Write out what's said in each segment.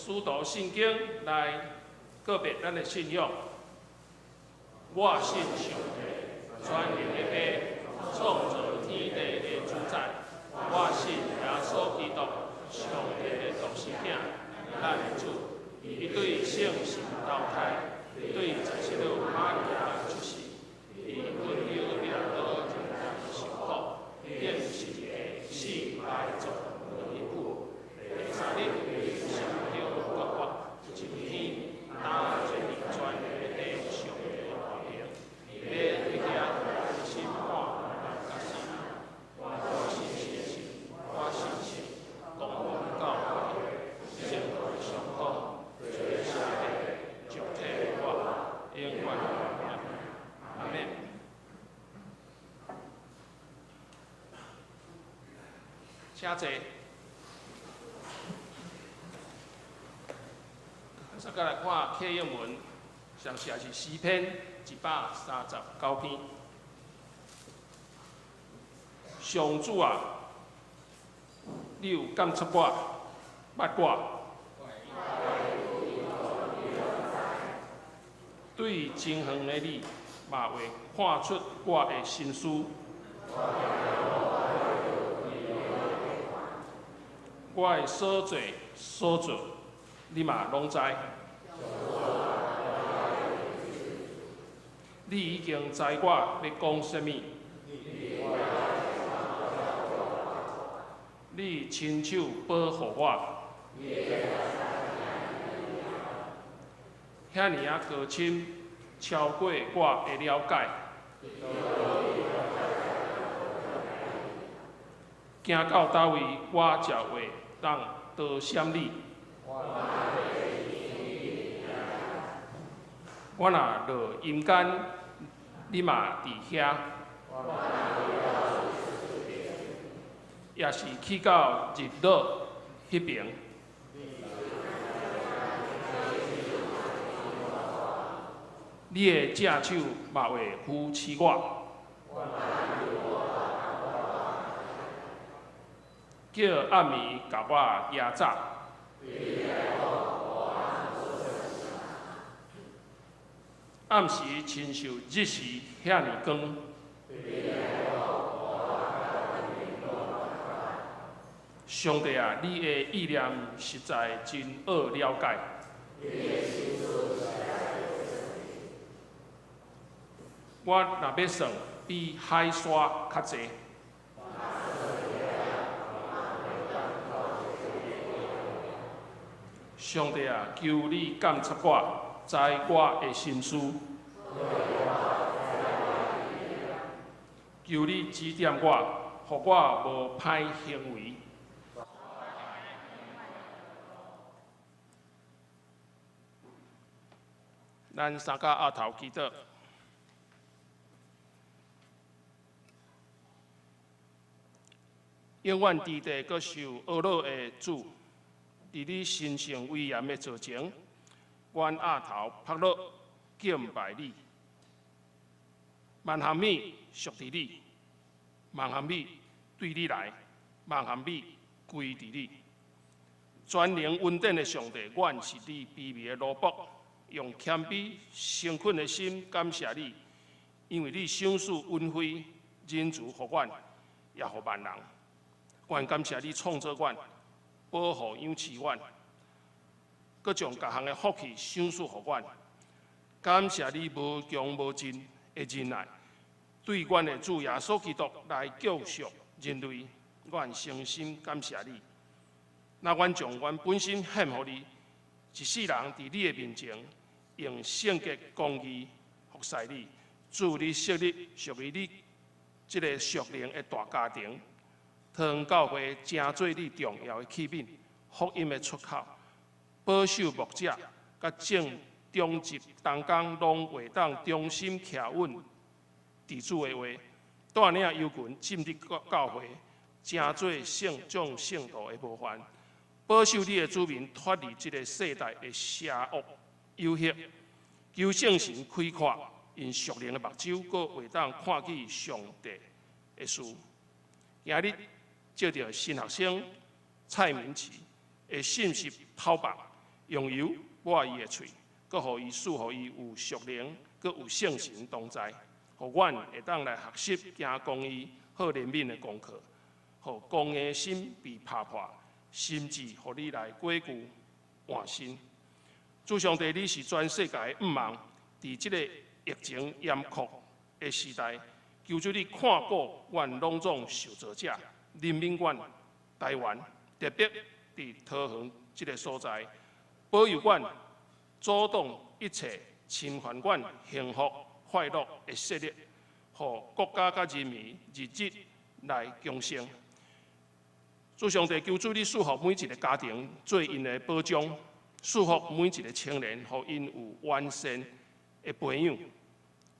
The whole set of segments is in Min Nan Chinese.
使徒信經來告白咱的信仰。我信上帝，全能的父，創造天地的主宰。我信耶穌基督，上帝的獨生囝，咱的主。伊對聖神投胎，對十四路瑪利亞出世，佇本丟彼拉多人受苦，釘十字架死埋葬落地府，第三日升天復活，升天，擔坐佇全能的上帝右爿，欲對遐來審判人佮死人。我信聖神，我信聖公元教會，聖徒的相通，罪的赦免，肉體的復活，永遠的活命。阿們。請坐。再來看課英文，上次也是詩篇139篇。上主啊，你有監察我，捌我，對真遠的你，嘛會看出我的心思。我的所做所做，你嘛攏知。你已經知我欲講啥物。你親手保護我。遐爾仔高深，超過我的了解。行到佗位，我才會當躲閃你。我若落陰間，你嘛佇遐；抑是去到日落彼爿，你的正手嘛會扶持我。叫暗暝共我壓榨。暗時親像日時遐爾光。上帝啊，你的意念實在真奧了解。我若欲算，比海沙較濟。上帝啊，求你監察我，知我的心思。求你指點我，予我無歹行為。咱三個阿頭祈禱。永遠佇地閣受呵咾的主，佇你神聖威嚴的座前，阮阿頭拍落敬拜你。萬項美屬佇你，萬項美對你來，萬項美歸佇你。全能恩典的上帝，阮是你卑微的奴僕，用謙卑誠懇的心感謝你，因為你賞賜恩惠仁慈予阮，也予萬人。阮感謝你創造阮，保護養飼阮，閣將各項的福氣賞賜予阮。感謝你無窮無盡的仁愛，對阮的主耶穌基督來救贖人類，阮誠心感謝你。那阮將阮本身獻予你，一世人佇你的面前，用聖潔公義服侍你。主，你設立屬於你這个屬靈的大家庭。桃園教會成做你重要的器皿，福音的出口，保守牧者佮正中執同工攏會當忠心徛穩佇主的話，帶領羊群進入教會，成做聖眾聖徒的模範，保守你的子民脫離這个世代的邪惡誘惑，求聖神開闊𪜶屬靈的目睭，閣會當看見上帝的事。今日藉著新學生蔡明琪的信息拋棒，用油抹伊的喙，閣予伊賜予伊有屬靈，閣有聖神同在，予阮會當來學習行公義、好憐憫的功課，予剛硬的心被拍破，心志予你來改舊換新。主上帝，你是全世界的向望，佇這個疫情嚴酷的時代，求主你看顧阮攏總受造者，憐憫阮台灣，特別佇桃園這个所在，保佑阮阻擋一切侵犯阮幸福快樂的勢力，予國家佮人民日日來強盛。主上帝，求主你賜福每一个家庭做𪜶的保障，賜福每一个青年，予𪜶有完善的培養。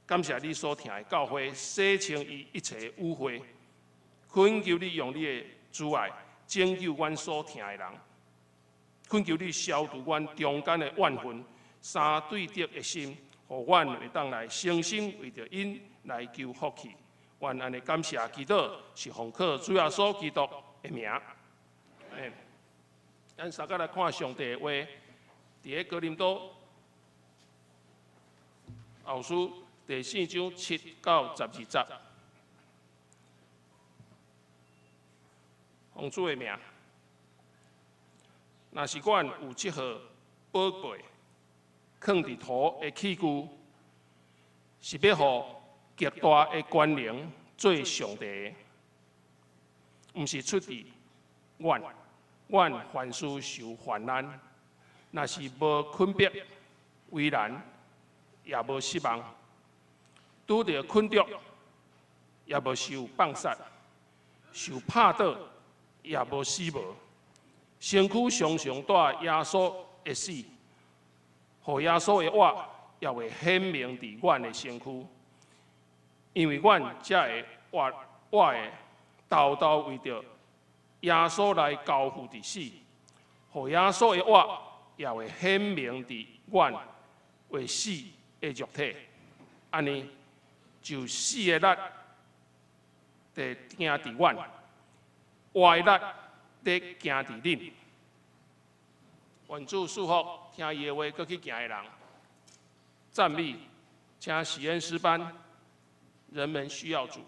感謝你所疼的教會，洗清伊一切污穢。懇求你用你的慈愛拯救阮所疼的人，懇求你消除阮中間的怨恨、相對敵的心，予阮會當來誠心為著𪜶來求福氣。阮按呢感謝祈禱，是奉靠主耶穌基督的名。咱三個來看上帝的話，佇个哥林多後書第四章7到12節，奉主的名。若是阮有這號寶貝，囥佇土的器具，是欲予極大的權能做上帝的，毋是出佇阮。阮凡事受患難，若是無困迫、為難，也無失望；拄著困局，也無受放殺；受拍倒，也無死無。身軀常常帶耶穌的死，予耶穌的活也會顯明佇阮的身軀，因為阮才會活活的，沓沓為著耶穌來交付佇死，予耶穌的活也會顯明佇阮會死的肉體。按呢，就死的力佇行佇阮，活的力佇行佇恁。願主賜福聽伊的話，閣去行的人。讚美，請喜恩詩班，人們需要主。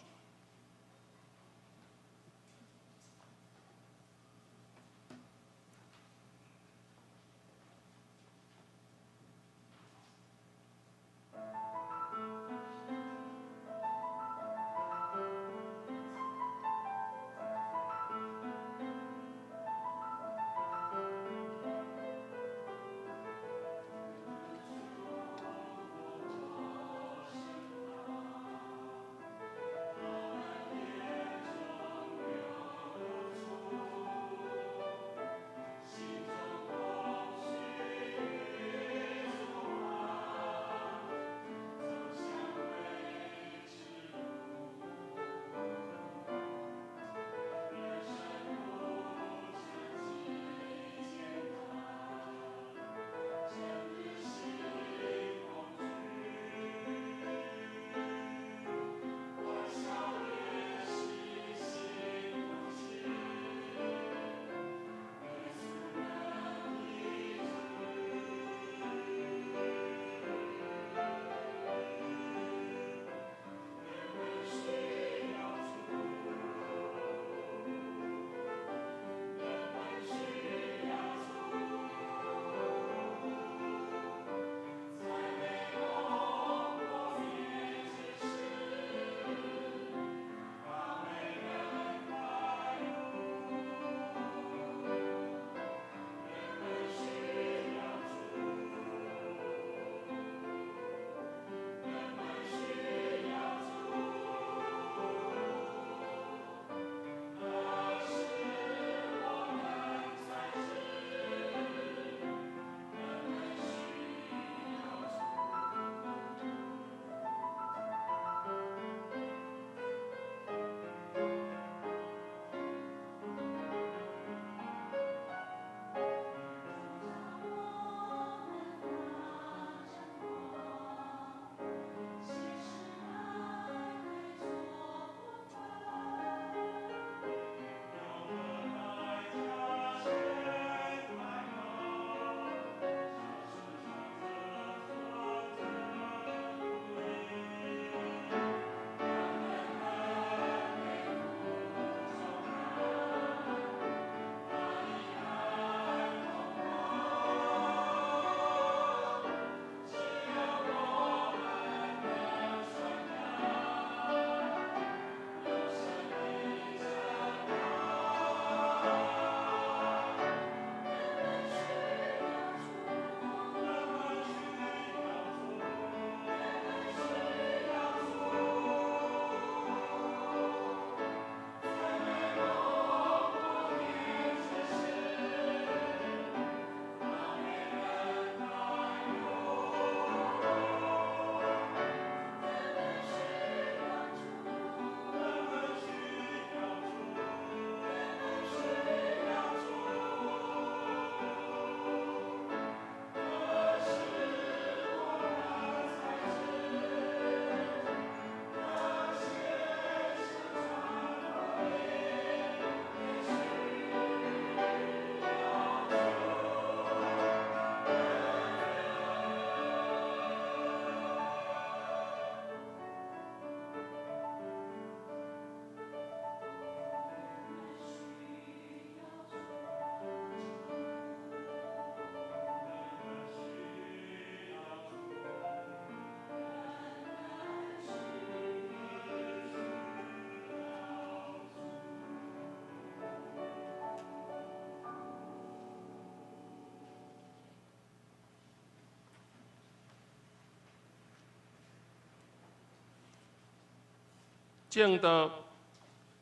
正道，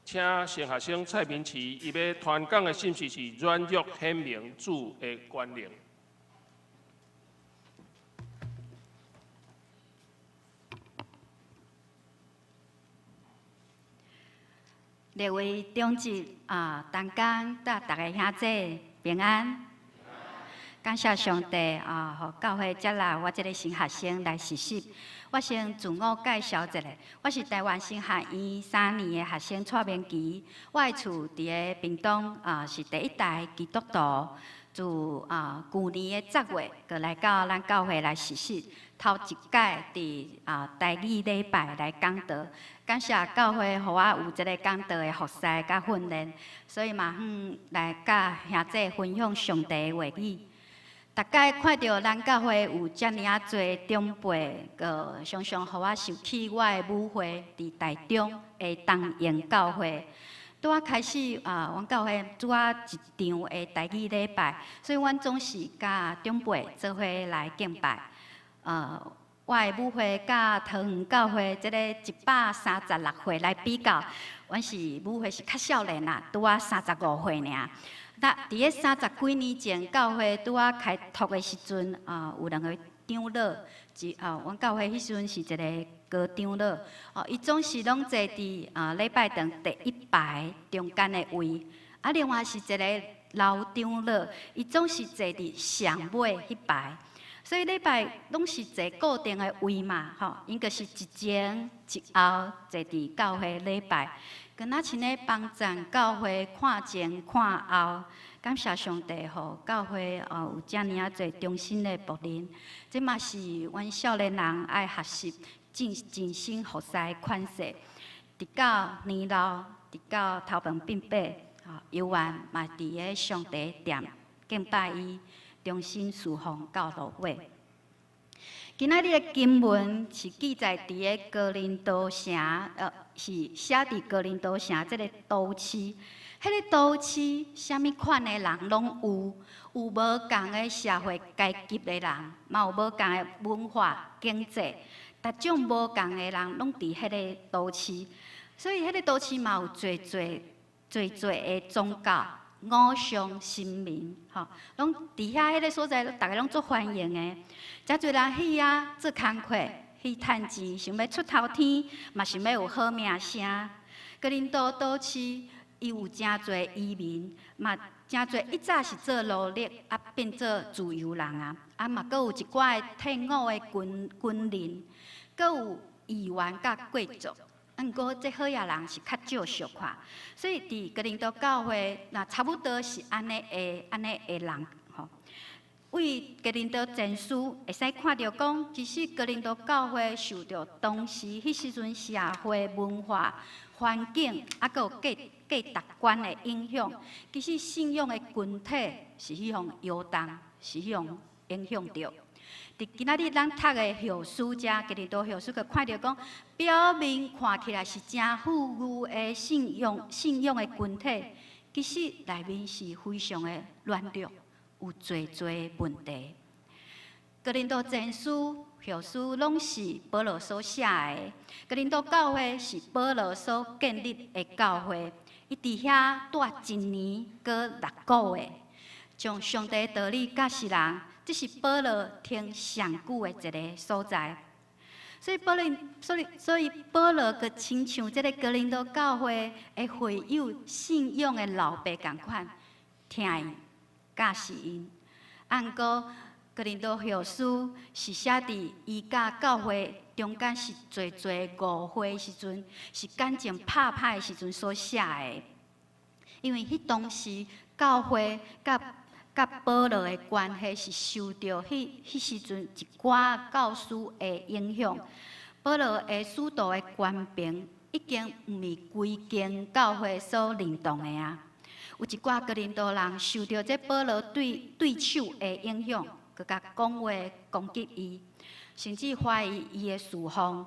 請神學生蔡明琪，伊欲傳講的信息是軟弱顯明主的權能。列位長執啊，同工佮逐个兄姊平安。感謝上帝啊，予教會接納我這个新學生來實習。我先自我介紹一下，我是臺灣神學院3年的學生蔡明琪。我的厝佇个屏東啊，是第一代基督徒。自舊年的10月，就來到咱教會來實習。頭一擺佇台語禮拜來講道，感謝教會予我有這个講道的服侍佮訓練，所以嘛，來佮兄姊分享上帝的話語。逐擺看著咱教會有遮爾仔濟長輩，閣常常予我想起我的母會佇台中的東榮教會。拄仔開始啊，阮教會拄仔一場的台語禮拜，所以阮總是佮長輩做伙來敬拜。我的母會佮桃園教會這个136歲來比較，阮是母會是較少年啦，拄仔35歲爾。那佇咧三十幾年前，教會拄仔開拓的時陣，有兩个長老，一啊，阮教會彼時陣是一个高長老，哦，伊總是攏坐佇禮拜堂第一排中間的位，啊，另外是一个老長老，伊總是坐佇上尾彼排，所以禮拜攏是坐固定的位嘛，吼，𪜶就是一前一後坐佇教會禮拜。敢若像咧幫贊教會看前看後，感謝上帝，予教會有遮爾仔濟忠心的僕人，這嘛是阮少年人愛學習盡盡心服侍的款式，直到年老，直到頭髮變白，猶原嘛佇咧上帝殿敬拜伊，忠心侍奉到落尾。今仔日的經文是記載佇个哥林多城，是寫佇哥林多城這个都市。彼个都市，啥物款的人攏有，有無仝的社會階級的人，嘛有無仝的文化經濟，逐種無仝的人攏佇彼个都市。所以，彼个都市嘛有濟濟濟濟的宗教、偶像、神明，吼，攏佇遐彼个所在，逐个攏足歡迎的。誠濟人去遐做工課，去趁錢，想欲出頭天，嘛想欲有好名聲。哥林多都市，伊有誠濟移民，嘛誠濟以早是做奴隸，啊變做自由人啊，啊嘛閣有一寡的退伍的軍人，閣有議員佮貴族。啊，毋過這好野人是較少相看，所以佇哥林多教會，若差不多是按呢的按呢的人吼。為哥林多前書會使看著講，其實哥林多教會受著當時彼時陣社會文化環境，啊，閣有價值觀的影響，其實信仰的群體是彼項搖動，是彼項影響著。佇今仔日咱讀的後書遮，哥林多後書，閣看著講，表面看起來是誠富裕的信仰的群體，其實內面是非常的軟弱，有濟濟問題。哥林多前書、後書攏是保羅所寫的。哥林多教會是保羅所建立的教會，伊佇遐蹛一年閣6個月，將上帝道理教示人。這是保羅停上久的一个所在，所以保羅閣親像這个哥林多教會的會友信仰的老爸仝款，疼𪜶教示𪜶。啊，毋過哥林多後書是寫佇伊佮教會中間是濟濟誤會的時陣，是感情拍歹的時陣所寫的。因為彼當時教會佮保羅的關係是受著彼時陣一寡教師的影響。保羅的使徒的權柄已經毋是規間教會所認同的啊。有一寡哥林多人受著這保羅對手的影響，閣共講話攻擊伊，甚至懷疑伊的侍奉。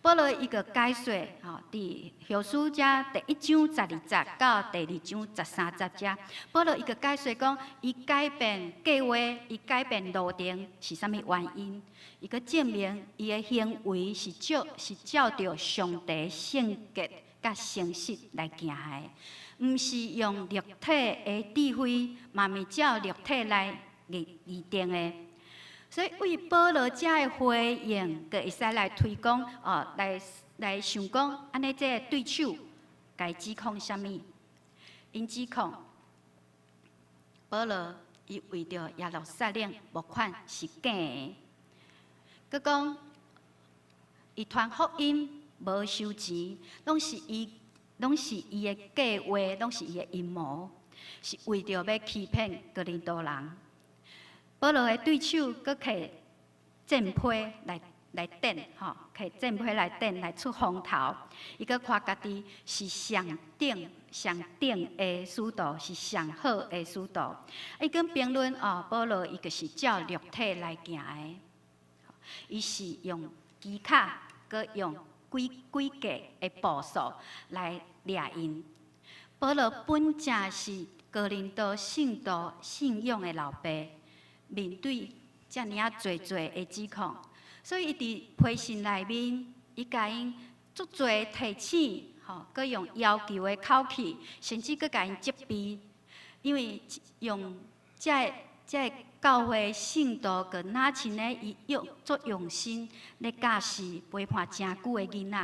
保羅伊閣解說，吼，佇後書遮第一章12節到第二章13節遮，保羅伊閣解說講，伊改變計劃，伊改變路程是啥物原因？伊閣證明伊的行為是照著上帝聖潔佮誠實來行的，毋是用肉體的智慧，嘛毋是照肉體來擬定的。所以為保羅遮的回應，就會使來推講哦，來想講，按呢這個對手共指控啥物？𪜶指控保羅，伊為著耶路撒冷募款是假的，閣講伊傳福音無收錢，攏是伊的計劃，攏是伊的陰謀，是為著欲欺騙哥林多人。保羅的對手閣提箭批來電，吼，提箭批來電來出風頭，伊閣誇家己是上等的使徒，是上好的使徒。伊閣評論哦，保羅伊就是照肉體來行的，伊是用機巧，閣用詭計的步數來掠𪜶。保羅本正是哥林多聖徒信仰的老爸，面對遮爾仔濟濟的指控，所以伊佇批信內面，伊共𪜶足濟提醒，吼，閣用要求的口氣，甚至閣共𪜶責備，因為用這個教會聖徒，閣若像呢，伊用足用心咧教示陪伴誠久的囡仔，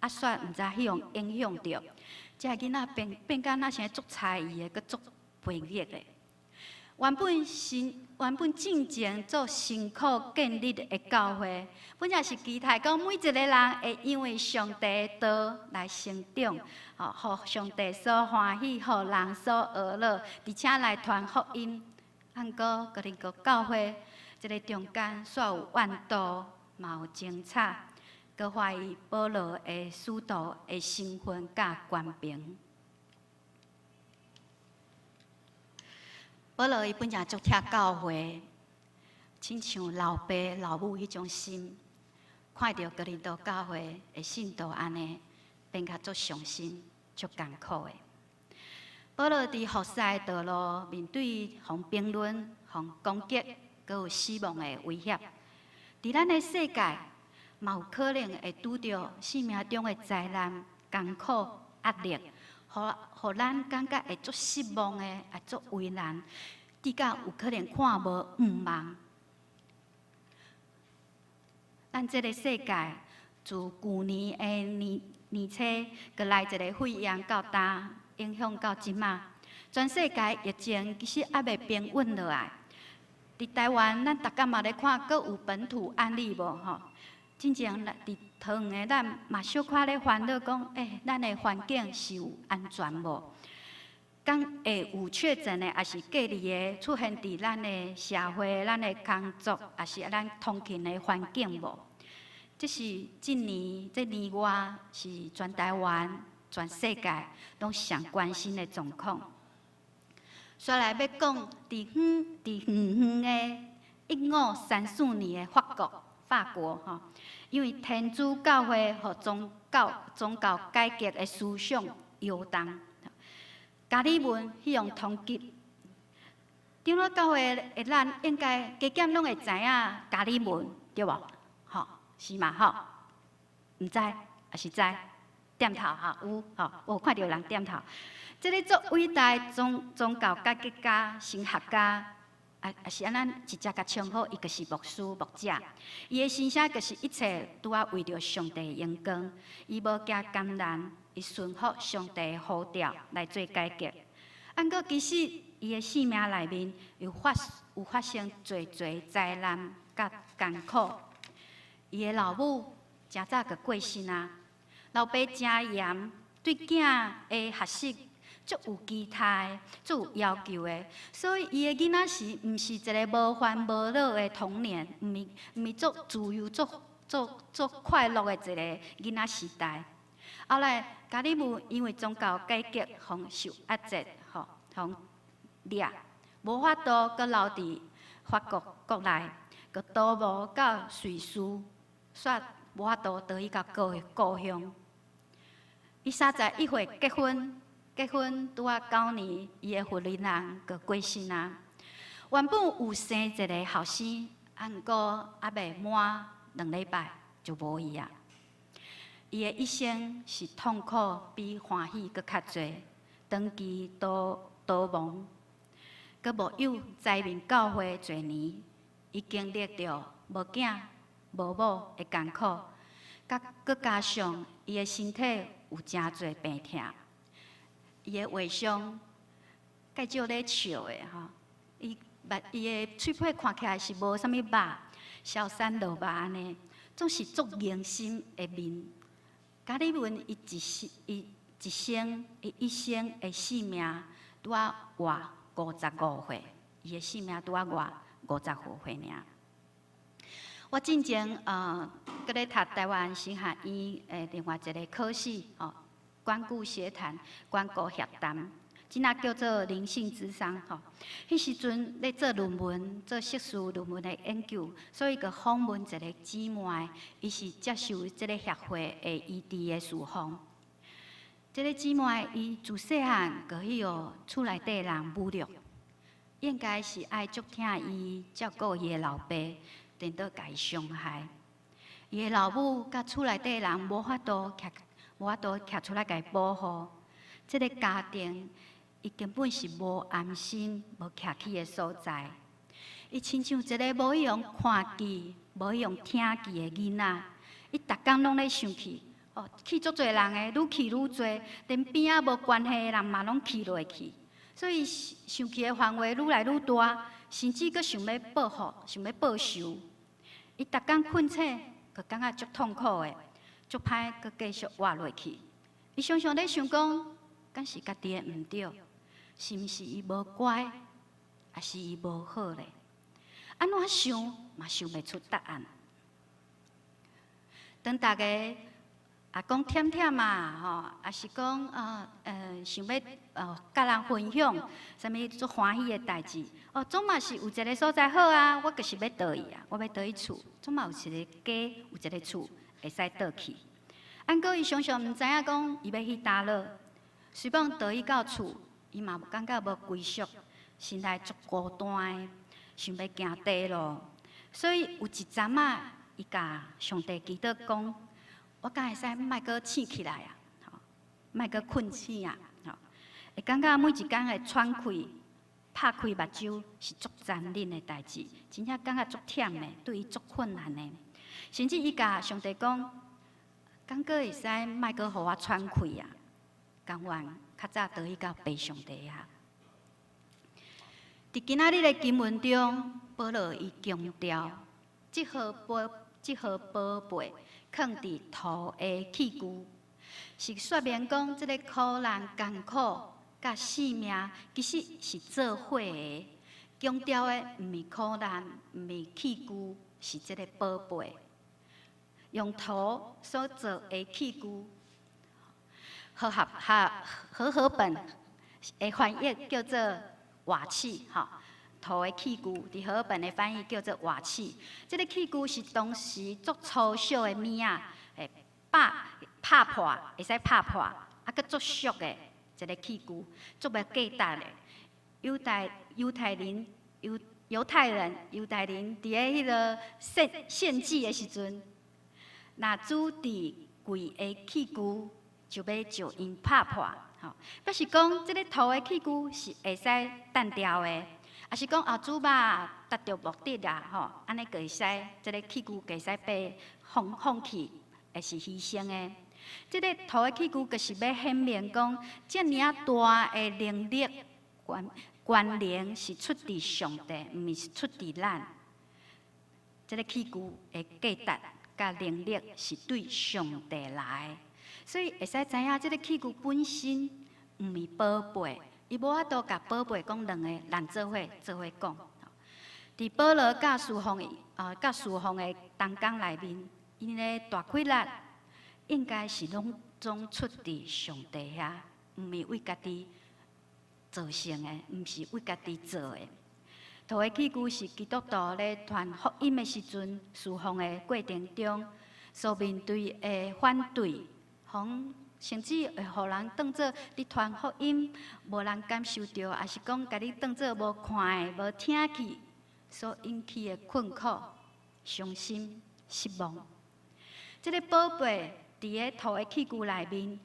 啊，煞毋知彼予影響著，這個囡仔變甲若像足猜疑的，閣足叛逆的。原本進前做辛苦建立的教會，本來是期待講每一個人會因為上帝的道來成長，吼，予上帝所歡喜，予人所娛樂，而且來傳福音。毋過哥林多教會這个中間煞有怨妒，嘛有爭吵，閣懷疑保羅的使徒的身份佮權柄。保羅伊本正足疼教會，親像老爸老母彼種心，看著哥林多教會的信徒按呢，變較足傷心、足艱苦的。保羅佇服侍的道路，面對予評論、予攻擊，閣有死亡的威脅。佇咱的世界，嘛有可能會拄著生命中的災難、艱苦、壓力，予咱感覺會足失望的，也足為難，直到有可能看無向望。咱這个世界自舊年的年初，閣來一个肺炎到今，影響到這馬，全世界疫情其實猶未平穩落來。佇台灣，咱逐工嘛咧看，閣有本土案例無吼？進前佇桃園的咱嘛小可咧煩惱講，咱的環境是有安全無？敢會有確診的，抑是隔離的出現佇咱的社會、咱的工作，抑是咱通勤的環境無？這是這年這年外是全台灣、全世界攏上關心的狀況。煞來欲講，佇遠遠的1534年的法國吼，因為天主教會予宗教改革的思想搖動，加爾文彼予通緝。長老教會的咱應該加減攏會知影加爾文，對無？吼，是嘛？吼，毋知抑是知？點頭吼，有吼，有看著人點頭。這个足偉大的宗教改革家、神學家，啊，抑是按呢直接共稱呼，伊就是牧師、牧者。伊的心聲就是一切拄仔為著上帝榮光，伊無驚艱難，伊順服上帝的呼召來做改革。毋過其實伊的生命內面有發生濟濟災難佮艱苦。伊的老母誠早就過身啊，老爸誠嚴，對囝的學習足有期待，足有要求的，所以伊的囡仔時毋是一个無煩無惱的童年，毋是足自由、足快樂的一个囡仔時代。後來加爾文因為宗教改革，予受壓制，吼，予掠，無法度閣留佇法國國內，閣逃亡到瑞士，煞無法度倒去到故鄉。伊31歲結婚。結婚拄仔9年，伊的婦人就過身啊。原本有生一个後生，啊，毋過猶未滿2禮拜就無去啊。伊的一生是痛苦比歡喜閣較濟，長期逃逃亡，閣牧養災民教會濟年，伊經歷著無囝無某的艱苦，閣閣加上伊的身體有誠濟病痛，伊的畫像較少咧笑的吼，伊目伊的喙皮看起來是無啥物肉，消瘦落肉按呢，總是足凝心的面。加爾文伊一生伊一生伊一生的性命拄仔活55歲，伊的性命拄仔活55歲爾。我進前閣咧讀臺灣神學院的另外一個科系吼，關顧協談、關顧協談，這若叫做靈性諮商吼。彼時陣咧做論文、做碩士論文的研究，所以閣訪問一個姊妹，伊是接受這个協會的醫治的侍奉。這个姊妹伊自細漢就去予厝內底人侮辱，應該是愛足疼伊、照顧伊的老爸，顛倒共伊傷害。伊的老母佮厝內底人無法度徛，無法度徛出來共伊保護。這个家庭，伊根本是無安心、無徛起的所在。伊親像一个無彼用看見、無彼用聽見的囡仔，伊逐工攏咧生氣。哦，氣足濟人的，愈氣愈濟，連邊仔無關係的人嘛攏氣落去。所以生氣的範圍愈來愈大，甚至閣想欲報復、想欲報仇。伊逐工睏醒，閣感覺足痛苦的，足歹，閣繼續活落去。伊常常咧想講，敢是家己的毋對，是毋是伊無乖，抑是伊無好咧？按怎想嘛想袂出答案。當逐家啊講忝忝啊，吼，抑是講啊，想欲佮人分享啥物足歡喜的代誌，哦，總嘛是有一个所在好啊，我就是欲倒去啊，我欲倒去厝，總嘛有一个家，有一个厝會使倒去。毋過伊常常毋知影講伊欲去佗落，雖講倒去到厝，伊嘛感覺無歸屬，心內足孤單的，想欲行短路。所以有一陣仔，伊共上帝祈禱講：我敢會使莫閣醒起來啊？吼，莫閣睏醒啊！吼，會感覺每一工的喘氣、拍開目睭是足殘忍的代誌，真正感覺足忝的，對伊足困難的。甚至伊共上帝講：敢閣會使莫閣予我喘氣啊？甘願較早倒去到父上帝遐。佇今仔日的經文中，保羅伊強調，這號寶貝囥佇塗的器具，是說明講這个苦難、艱苦佮性命，其實是做伙的。強調的毋是苦難，毋是器具，是這个寶貝。用土所做的器具，和合本的翻譯叫做瓦器，吼，土的器具，佇和合本的翻譯叫做瓦器。這个器具是當時足粗小的物仔，會拍拍破，會使拍破，啊，閣足俗的一个器具，足無價值的。猶太人佇咧彼个獻祭的時陣，若主佇櫃的器具，就欲將𪜶拍破，吼，表示講這个土的器具是會使擲掉的，抑是講啊主肉達著目的啦，吼，按呢就會使，這个器具就會使被放棄，會是犧牲的。這个土的器具就是欲顯明講，遮爾仔大的能力、權能是出佇上帝，毋是出佇咱。這个器具的價值佮能力是對上帝來的，所以會使知影這个器具本身毋是寶貝，伊無法度共寶貝講兩个人做伙做伙講。佇保羅佮侍奉的同工內面，𪜶的大氣力應該是攏總出佇上帝遐，毋是為家己造成的，毋是為家己做的。土的器具是基督徒咧傳福音的時陣，侍奉的過程中所面對的反對，甚至會予人當做你傳福音，無人感受著，抑是講共你當做無看的、無聽去，所引起的困苦、傷心、失望。這个寶貝佇个塗的器具內面，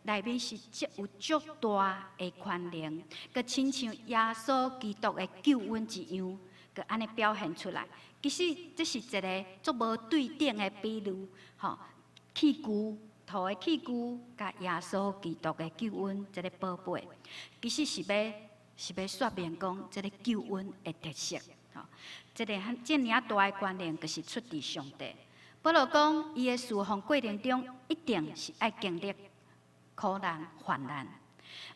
內面是足有足大的權能，閣親像耶穌基督的救恩一樣，閣按呢表現出來。其實這是一个足無對等的比喻，吼，器具塗的器具，佮耶穌基督的救恩這个寶貝，其實是欲說明講這个救恩的特色，吼，這个這爾大的權能，就是出自上帝。保羅講，伊的侍奉過程中，一定是愛經歷苦難、患難，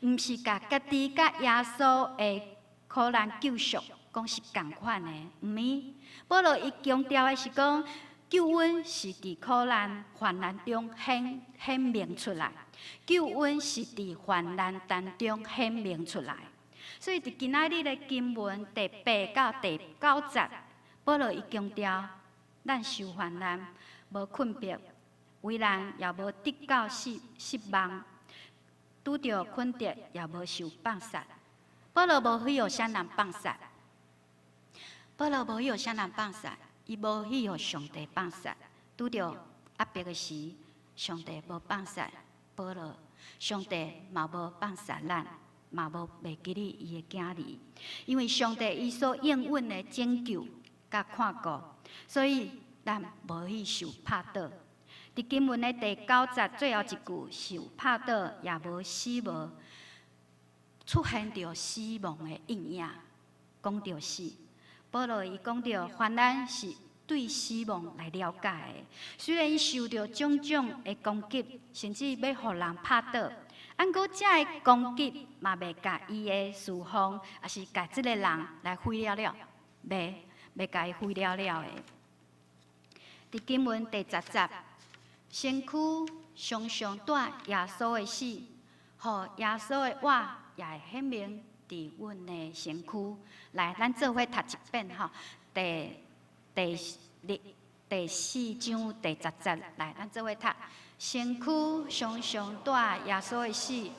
毋是共家己佮耶穌的苦難救贖講是仝款的，毋是。保羅伊強調的是講，救恩是佇苦難、患難中顯明出來，救恩是佇患難當中顯明出來。所以佇今仔日的經文第八到第九節，保羅伊強調，咱受患難無困迫，危難也無得到失望，拄著困敵也無受放殺。保羅無去予啥人放殺，保羅無去予啥人放殺，伊無去予上帝放殺。拄著壓迫的時，上帝無放殺保羅，上帝嘛無放殺咱，嘛無袂記得伊的囝兒，因為上帝伊所應允的拯救佮看顧，所以咱無去受拍倒。佇經文的第九節最後一句，受拍倒也無死無，出現著死亡的陰影，講著死。保羅伊講著患難是對死亡來了解的，雖然伊受著種種的攻擊，甚至欲予人拍倒，毋過這个攻擊嘛袂共伊的侍奉，抑是共這个人來毀了了，袂共伊毀了了的。佇經文第十節，身軀常常帶耶穌的死，予耶穌的活也會顯明佇阮的身軀。來，咱做伙讀一遍吼，第四章第十節，來，咱做伙讀。身軀常常帶耶穌的死，予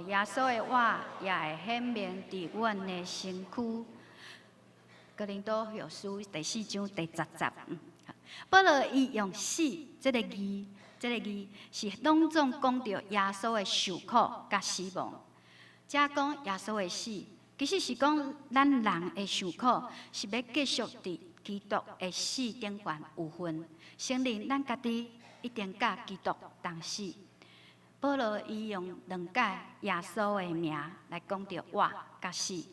耶穌的活也會顯明佇阮的身軀。哥林多後書第四章第十節。保羅伊用死這个字，這个字是攏總講著耶穌的受苦佮死亡。遮講耶穌的死，其實是講咱人的受苦，是欲繼續佇基督的死頂懸有份，承認咱家己一定佮基督同死。保羅伊用兩擺耶穌的名來講著活佮死，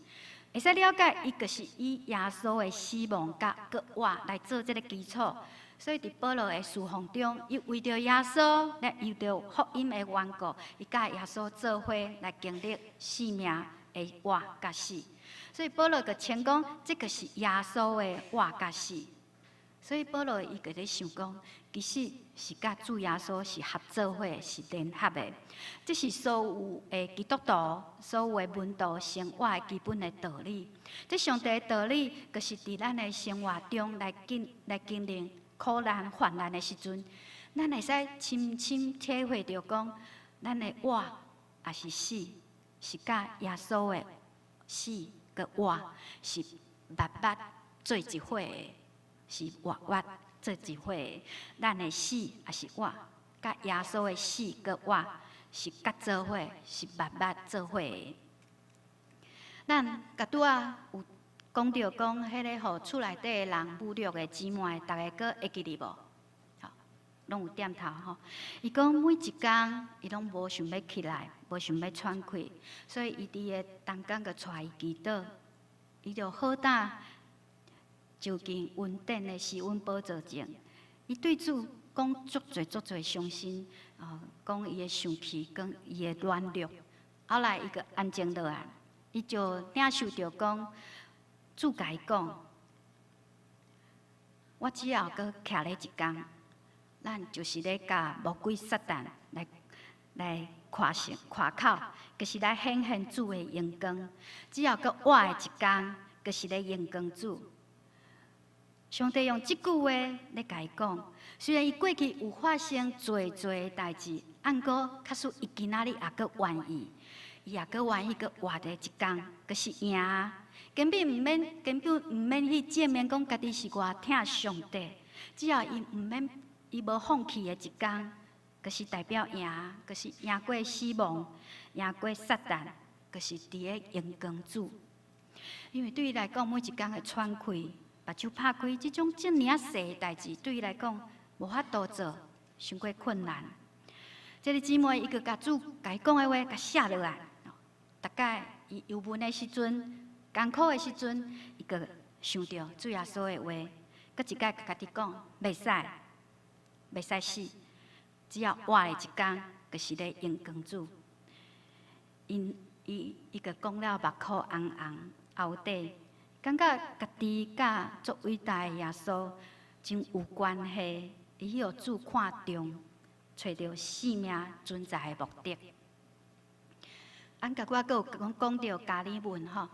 會使了解，伊就是以耶穌的死亡佮閣活來做這个基礎。所以佇保羅的侍奉中，伊為著耶穌來為著福音的緣故，伊佮耶穌做伙來經歷生命的活佮死。所以保羅就稱講，這个是耶穌的活佮死。所以保羅伊就咧想講，其實是佮主耶穌是合做伙，是聯合的。這是所有的基督徒、所有的門徒生活的基本的道理。這上帝的道理，就是佇咱的生活中來經歷苦難、患難的時陣，咱會使深深體會著講，咱的活抑是死，是佮耶穌的死佮活是密密做一伙的。是活活做一伙的，咱的死抑是活，佮耶穌的死佮活是佮做伙，是密密做伙的。咱共拄仔有講著講，彼个予厝內底的人侮辱的姊妹，逐家閣會記得無？吼，攏有點頭吼。伊講每一工，伊攏無想欲起來，無想欲喘氣，所以伊佇个同工閣帶伊祈禱，伊就好膽就近恩典的施恩寶座前，伊對主講足濟足濟傷心，哦，講伊的生氣，講伊的軟弱。後來伊閣安靜落來，伊就領受著講，主共伊講，我只要閣徛咧一工，咱就是咧共魔鬼撒旦來誇勝誇口，就是來顯現主的榮光。只要閣活的一工，就是咧榮光主。上帝用這句話咧共伊講，雖然伊過去有發生濟濟的代誌，毋過確實伊今仔日也閣願意，伊也閣願意閣活佇一工，閣是贏。根本毋免去證明講家己是偌疼上帝，只要伊毋免，伊無放棄的一工，閣是代表贏，閣是贏過死亡，贏過撒旦，閣是佇咧榮光主。因為對伊來講，每一工的喘氣、目睭拍開，這種遮爾仔細的代誌，對伊來講無法度做，傷過困難。這个姊妹伊閣共主共伊講的話，共寫落來。逐擺伊憂悶的時陣、艱苦的時陣，伊閣想著主耶穌的話，閣一擺共家己講，袂使，袂使死，只要活的一工，就是咧榮光主。𪜶伊伊閣講了目眶紅紅，喉底，感覺家己佮足偉大的耶穌真有關係，伊予主看重，揣著生命存在的目的。按佮我閣有講講著加爾文吼，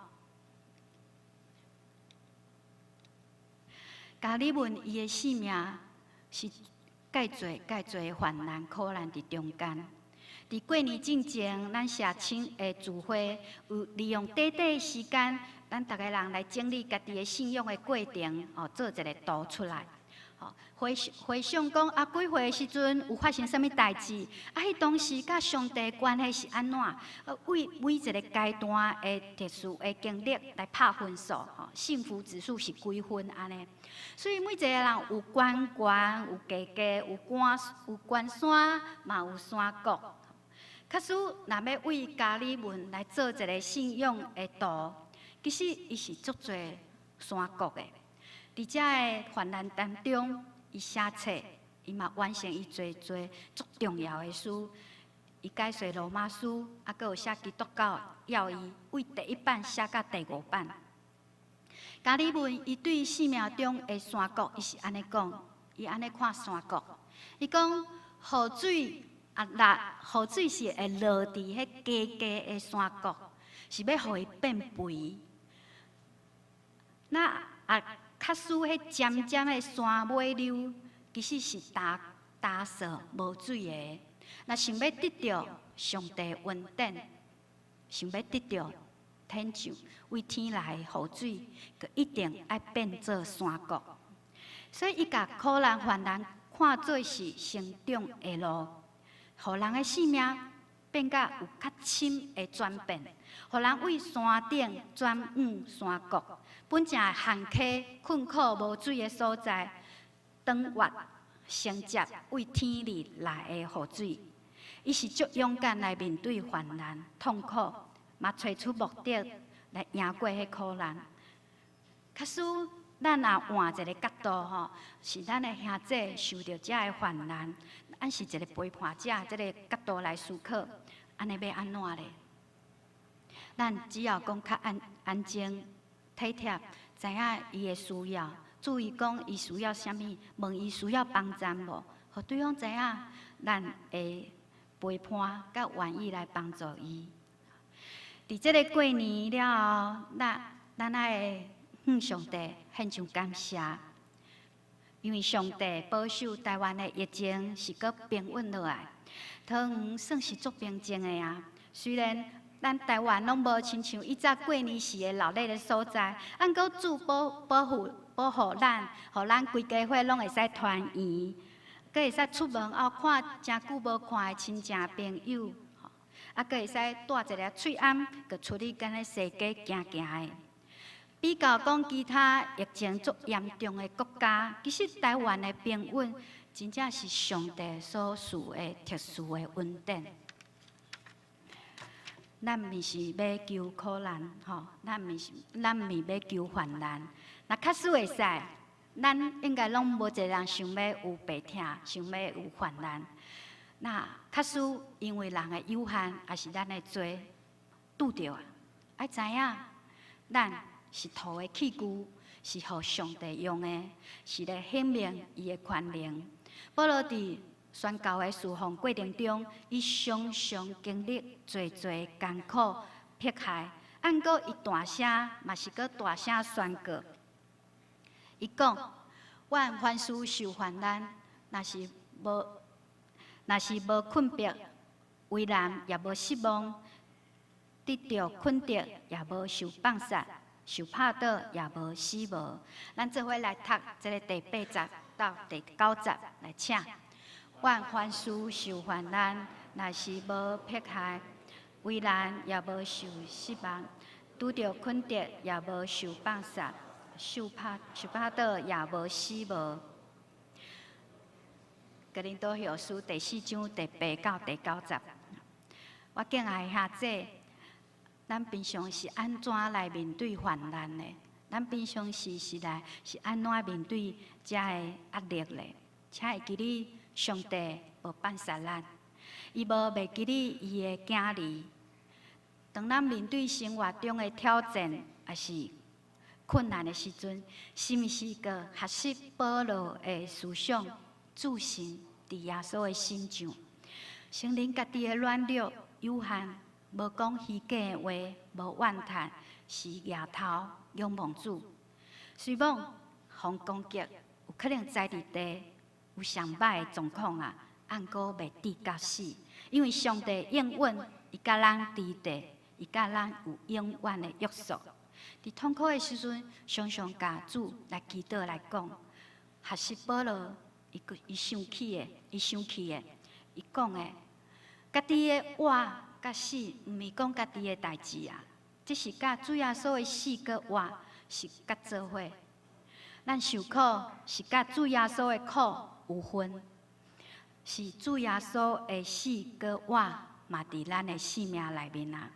加爾文伊的生命是蓋濟蓋濟的患難苦難佇中間。佇過年進前，咱社青的聚會有利用短短的時間，咱逐个人來整理家己的信仰的過程，哦，做一个圖出來。回回想講啊，幾歲的時陣有發生啥物代誌？啊，彼當時佮上帝關係是按怎？為每一个階段的特殊的經歷來拍分數，吼，幸福指數是幾分按呢？所以每一个人有懸懸，有低低，有關有關山，嘛有山谷。假使若欲為加爾文來做一个信仰的圖，其實伊是足濟山谷的。佇遮个患難當中，伊寫冊，伊嘛完成伊濟濟足重要的書。伊解說羅馬書，啊，閣有寫基督教要義，為第一版寫到第五版。加爾文伊對生命中的山谷，伊是按呢講，伊按呢看山谷。伊講雨水啊落，雨水是會落佇彼低低的山谷，是欲予伊變肥。那啊。假使彼尖尖的山尾溜，其實是焦焦燥無水的。若想欲得著上帝恩典，想欲得著天上為天來的雨水，就一定愛變做山谷。所以，伊共苦難患難看做是成長的路，予人的生命變甲有較深的轉變，予人為山頂轉往山谷。本正旱溪困苦無水的所在，轉越承接為天裡來的雨水。伊是足勇敢來面對患難痛苦，嘛揣出目的來贏過彼苦難。假使咱若換一个角度吼，是咱的兄弟受著遮个患難，咱是一个陪伴者，這个角度來思考，按呢欲按怎咧？咱只要講較安安靜。體貼，知影伊的需要，注意講伊需要啥物，問伊需要幫助無，予對方知影咱會陪伴，佮願意來幫助伊。佇這个過年了後，咱咱愛向上帝獻上感謝，因為上帝保守台灣的疫情是閣平穩落來，桃園算是足平靜的啊，雖然。咱台灣攏無親像以早過年時的熱鬧的所在，啊毋過主保保護保護咱，予咱規家伙攏會使團圓，閣會使出門哦看誠久無看的親戚朋友，啊，閣會使帶一个喙罨，閣出去敢若踅街行行的。比較講其他疫情足嚴重的國家，其實台灣的平穩，真正是上帝所賜的特殊的恩典。咱毋是欲求苦難，吼，咱毋是，咱毋是欲求患難。若假使會使，咱應該攏無一个人想欲有病痛，想欲有患難。那假使因為人的有限，抑是咱的罪拄著啊，愛知影，咱是土的器具，是予上帝用的，是來顯明伊的權能。保羅佇宣教的侍奉過程中，伊常常經歷濟濟艱苦迫害，啊毋過伊大聲嘛是閣大聲宣告。伊講：阮凡事受患難，若是無若是無困迫為難，也無失望；得著困迫，也無受放殺；受拍倒，也無死亡。咱做伙來讀這个第八節到第九節，來請。願凡事受患難，若是無迫害；為難也無受失望；拄著困難也無受放殺；受拍倒也無死無。哥林多後書第四章第八到第九節。我敬愛兄姊，咱平常是按怎來面對患難的？咱平常時是來是按怎面對遮个壓力咧？請會記得上帝無放殺咱，伊無袂記得伊的囝兒。當咱面對生活中的挑戰，抑是困難的時陣，是毋是閣學習保羅的思想，注視佇耶穌的身上，承認家己的軟弱有限，無講虛假的話，無怨嘆，是舉頭仰望主。雖罔予攻擊，有可能栽佇地有上歹的狀況啊，毋過袂至到死，因為上帝應允，伊佮咱佇地，伊佮咱有永遠的約束。佇痛苦的時陣，常常共主來祈禱來講，學習保羅，伊想起的，伊想起的，伊講的，家己的活佮死，毋是講家己的代誌啊，這是佮主耶穌的死閣活是佮做伙。咱受苦是佮主耶穌的苦有份，是主耶穌的死閣活嘛佇咱的生命內面啊。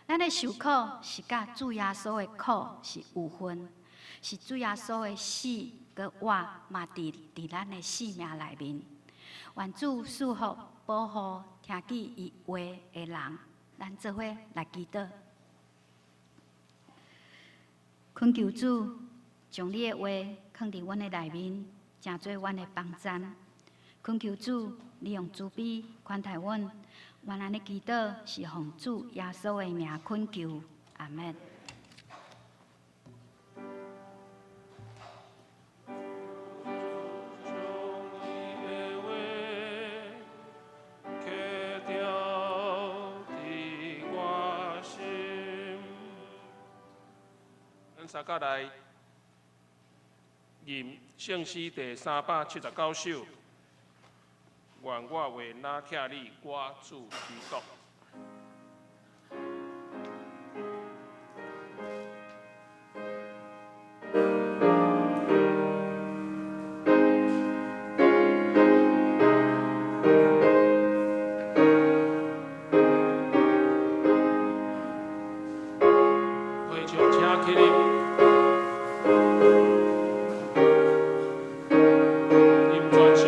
咱的受苦是佮主耶穌的苦是有份，是主耶穌的死閣活嘛佇咱的生命內面。願主賜福保護聽見伊話的人，咱做伙來祈禱。懇求主將你的話囥佇阮的內面，成做阮的幫贊。懇求主，你用慈悲寬待阮。願按呢祈禱是奉主耶穌的名懇求，阿門。將你的話刻雕佇我心。咱三甲來吟聖詩第379首。願我話若疼你，我主基督。會場請起立，吟全首。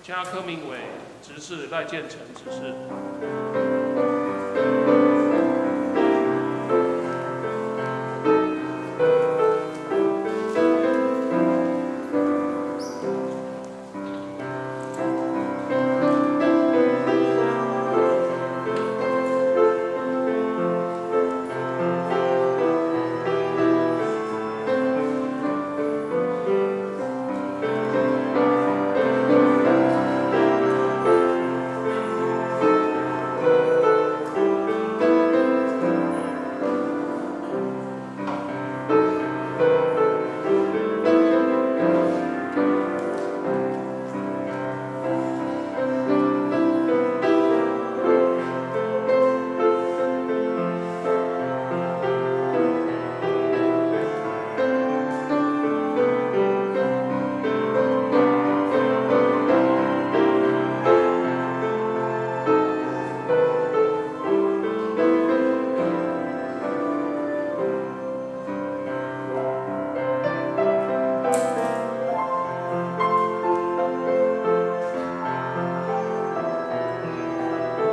請柯明偉執事賴建成執事。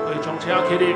會眾請起立。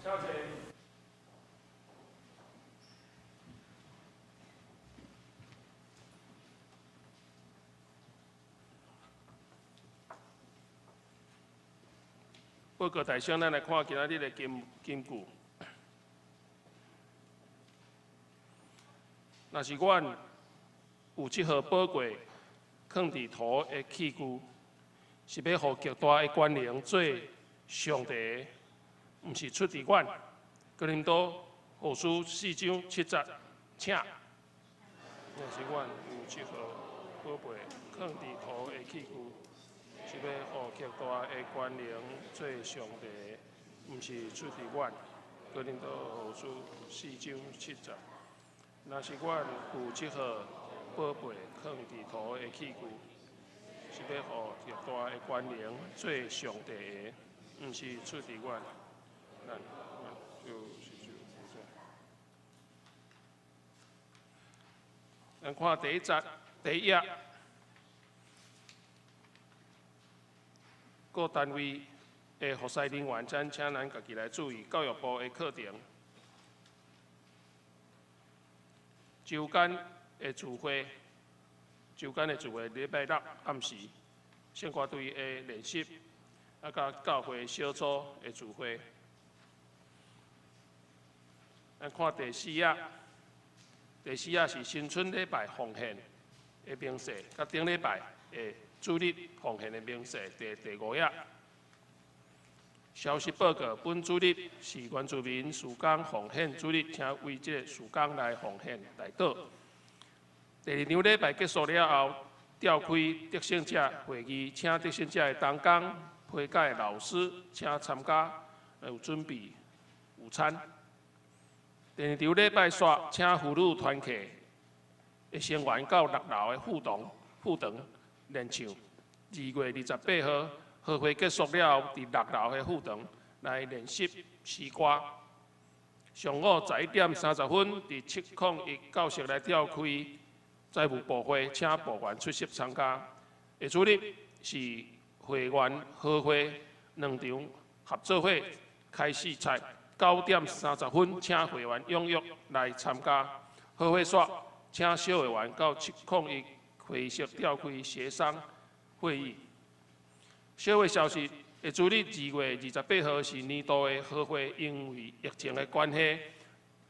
請坐。報告大聲，咱來看今仔日的金金句。若是阮有這號寶貴囥佇土的器具，是欲予極大的權能做上帝的，毋是出佇阮。哥林多後書四章七節，請。若是阮有這號寶貝囥佇土的器具，是欲予極大的權能做上帝的，毋是出佇阮。哥林多後書四章七節。若是阮有這號寶貝囥佇土的器具，是欲予極大的權能做上帝的，毋是出佇阮。咱就是就咱看第一節第一頁，各單位的服侍人員，咱請咱家己來注意教育部的課程。週間的聚會，週間的聚會禮拜六暗時，聖歌隊的練習，啊，佮教會小組的聚會。咱看第四頁，第四頁是新春禮拜奉獻的明細，佮頂禮拜的主日奉獻的明細，第五頁。消息報告：本主日是原住民事工奉獻主日，請為這個事工來奉獻代禱。第二場禮拜結束了後，召開得勝者會議，請得勝者的同工、批改的老師，請參加，有準備午餐。第二場禮拜煞，請婦女團契的成員到六樓的副堂練唱。2月28號，和會結束了後，佇六樓的副堂來練習詩歌。上午11點30分，佇701教室來召開財務部會，請部員出席參加。下主日是會員和會兩場合作會開始在9點30分，請會員踴躍來參加。和會煞，請小會員到701會議室召開協商會議。小會消息，下主日2月28號是年度的和會，因為疫情的關係，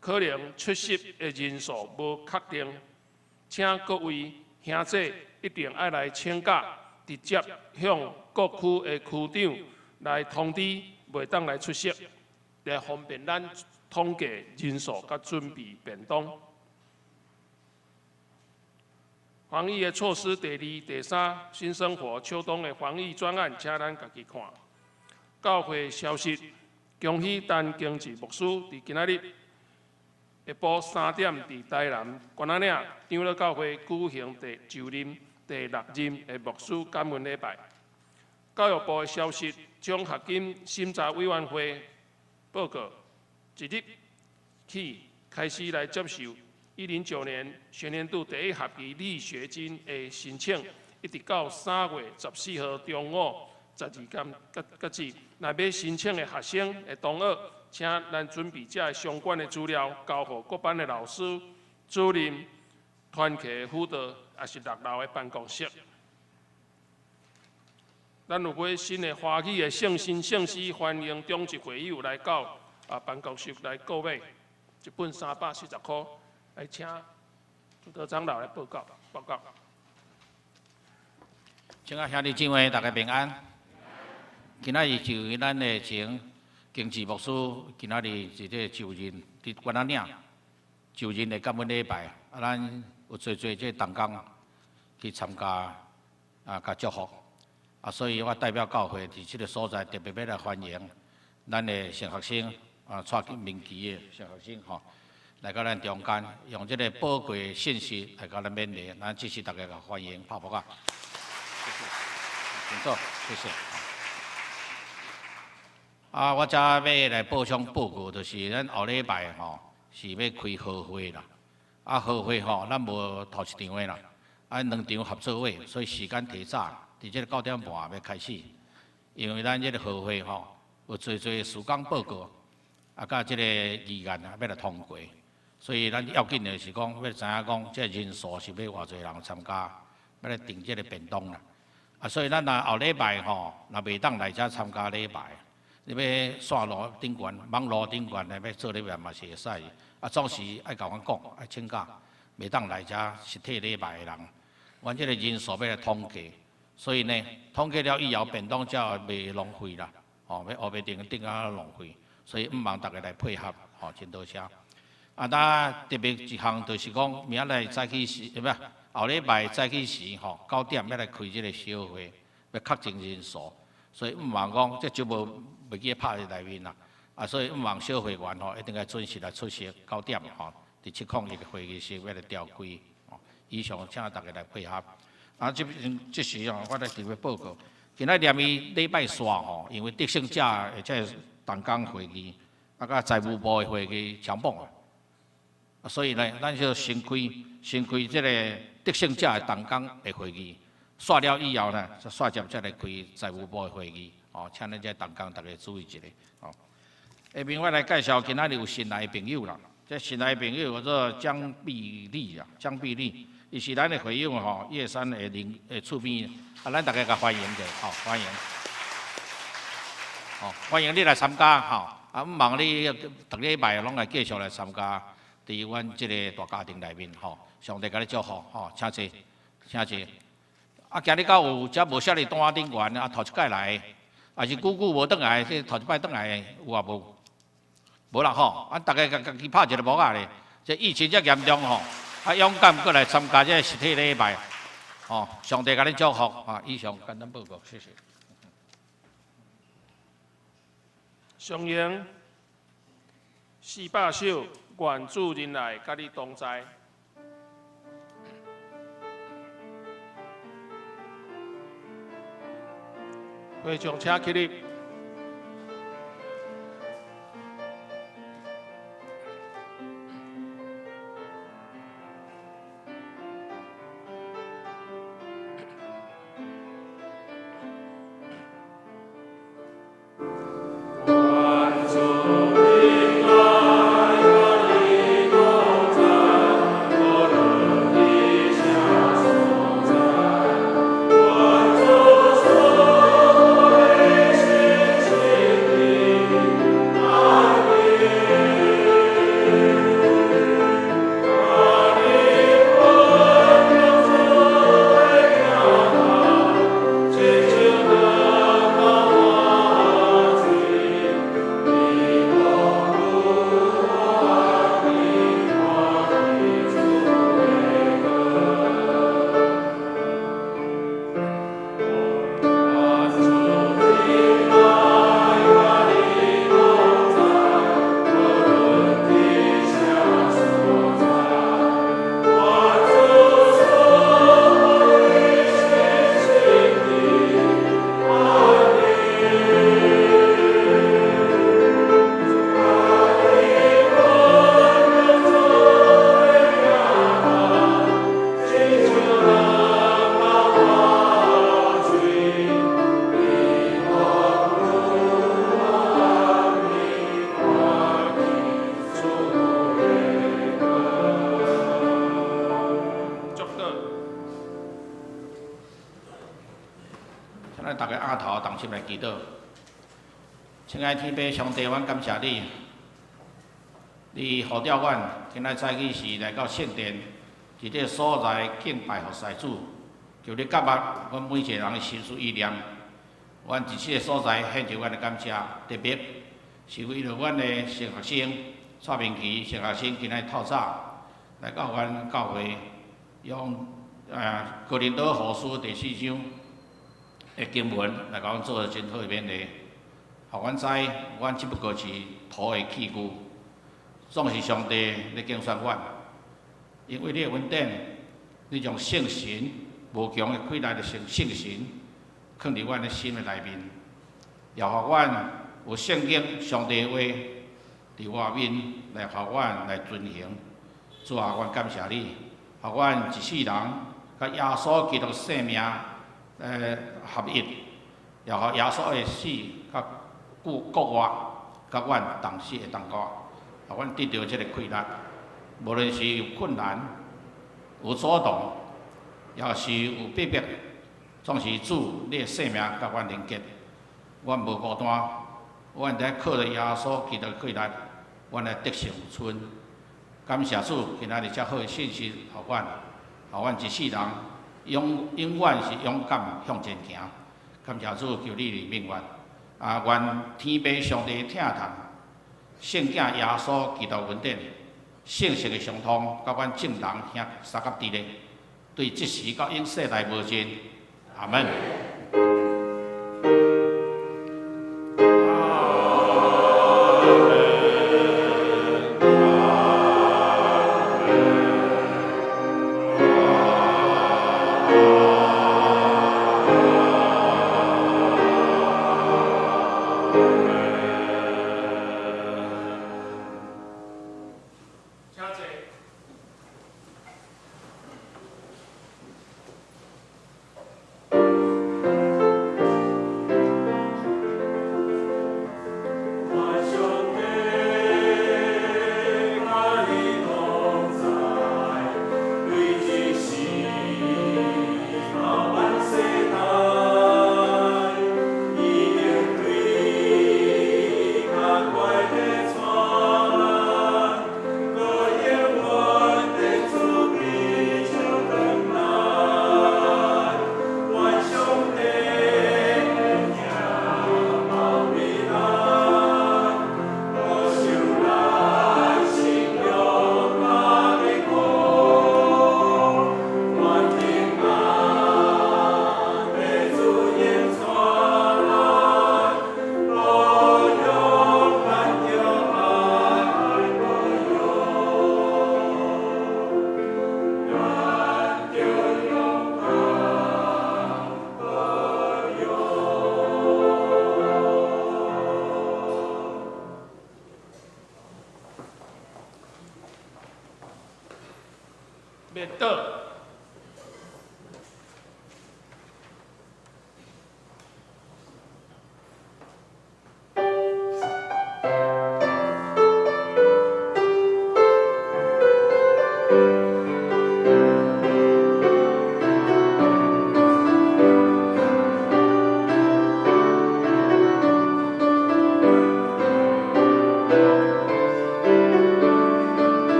可能出席的人數無確定，請各位兄姐一定愛來請假，直接向各區的區長來通知，袂當來出席，來方便咱統計人數佮準備便當。防疫的措施第二、第三，新生活秋冬的防疫專案，請咱家己看。教會消息，恭喜陳經濟牧師佇今仔日下晡3點，佇台南關仔嶺長老教會舉行第就任第六任的牧師感恩禮拜。教育部的消息，獎學金審查委員會報告，即日起開始來接受109年學年度第一學期勵學金的申請，一直到3月14號中午12點截止。若欲申請的學生的同學，請咱準備這个相關的資料，交予各班的老師、主任、團契輔導，抑是六樓的辦公室。咱有買新的華語的聖經聖詩，歡迎長執會友來到辦公室來購買，一本340箍。來請主德長老來報告報告。親愛兄弟姊妹，大家平安。今仔日就咱的前經濟牧師，今仔日是這個就任佇關仔嶺就任的感恩禮拜，咱有濟濟這個同工去參加共祝福。所以我代表教會佇這個所在特別欲來歡迎咱的新學生，帶明旗的新學生吼，來到咱中間，用這個寶貴信息來共咱勉勵，咱支持大家共歡迎，拍噗仔。請坐，謝謝。我遮欲來補充報告，就是咱後禮拜吼是欲開合會啦。合會吼，咱無頭一場的啦，兩場合做伙，所以時間提早，佇這個9點半欲開始。因為咱這個合會吼，有濟濟事工報告，佮這個議案欲來通過，所以咱要緊的是講，欲知影講，這個人數是欲偌濟人參加，欲來訂這個便當啦。所以咱若後禮拜吼，若袂當來遮參加禮拜，你欲線路頂懸、網路頂懸的欲做禮拜嘛是會使。總是愛共阮講，愛請假，袂當來遮實體禮拜的人，阮這個人數欲來統計，所以呢，統計了以後，便當才袂浪費啦，吼，欲烏白訂訂啊浪費，所以毋望大家來配合，吼，真多謝。咱特別一項就是講，明仔載早起時，毋後禮拜早起時吼，9點欲來開這個小會，欲確認人數，所以毋望講這周無袂記拍佇內面啦。所以毋望小會員吼，一定愛準時來出席九點吼，佇701個會議室欲來調開。以上請大家來配合。這邊這時吼，我來特別報告，今仔連伊禮拜四吼，因為得勝者的這個同工會議，佮財務部的會議搶榜啊，所以呢，咱就先開先開這個得勝者的同工的會議，煞了以後呢，煞接再來開財務部的會議，哦，請咱這同工大家注意一下，哦。下面我來介紹今仔日有新來的朋友啦，這新來的朋友叫做江碧麗啊，江碧麗，伊是咱的會友吼，葉山的鄰的厝邊，咱大家共歡迎者，吼，歡迎，吼，歡迎你來參加，吼，毋望你逐禮拜攏來繼續來參加，佇阮這個大家庭內面，吼，上帝共你祝福，吼，請坐，請坐。今日敢有遮無寫佇單頂懸，頭一擺來，抑是久久無轉來，這頭一擺轉來有也無？無啦吼，逐家共家己拍一个噗仔咧。這疫情遮嚴重吼，勇敢閣來參加這個實體禮拜，吼，上帝共恁祝福啊！以上簡單報告，謝謝。上英400首，願主仁愛佮你同在。會場請起立。請咱逐家阿頭同心來祈禱。親愛天父上帝，阮感謝你，你呼召阮今仔早起時來到聖殿，佇這个所在敬拜服侍主，求你甲目阮每一个人的心思意念。阮佇這个所在獻上阮的感謝，特別是為著阮的神學生蔡明琪神學生今仔透早來到阮教會，用哥林多後書第四章的經文來共阮做真好的勉勵，予阮知阮只不過是土的器具，總是上帝咧揀選阮，因為你的恩典，你將聖神無窮的氣力的聖神，囥佇阮的心的內面，也予阮有聖經上帝的話佇外面來予阮來遵行。主啊，阮感謝你，予阮一世人佮耶穌基督性命合一，也予耶穌的死較久復活，佮阮同死會當活，予阮得著這个氣力。無論是有困難、有阻擋，抑是有逼迫，總是主你的性命佮阮連結，阮無孤單，阮佇靠著耶穌基督的氣力，阮來得勝有剩。感謝主，今仔日遮好的信息，予阮，予阮一世人永遠是勇敢向前行。感謝主，求你憐憫阮。啊，願天父上帝疼疼，聖子耶穌基督恩典，聖神的相通，佮阮眾人兄相佮佇咧，對這時到永世代無盡。阿門。請坐。願上帝佮你同在，對這時到萬世代，伊定對較快地帶咱，閣永遠的慈悲笑轉來。願上帝疼保庇咱，保守咱心中佮堅固，願平安的主引帶咱，保佑咱著愛保佑，咱著勇敢保佑。滅倒。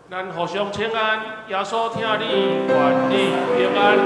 咱互相請安，耶穌疼你，願你平安。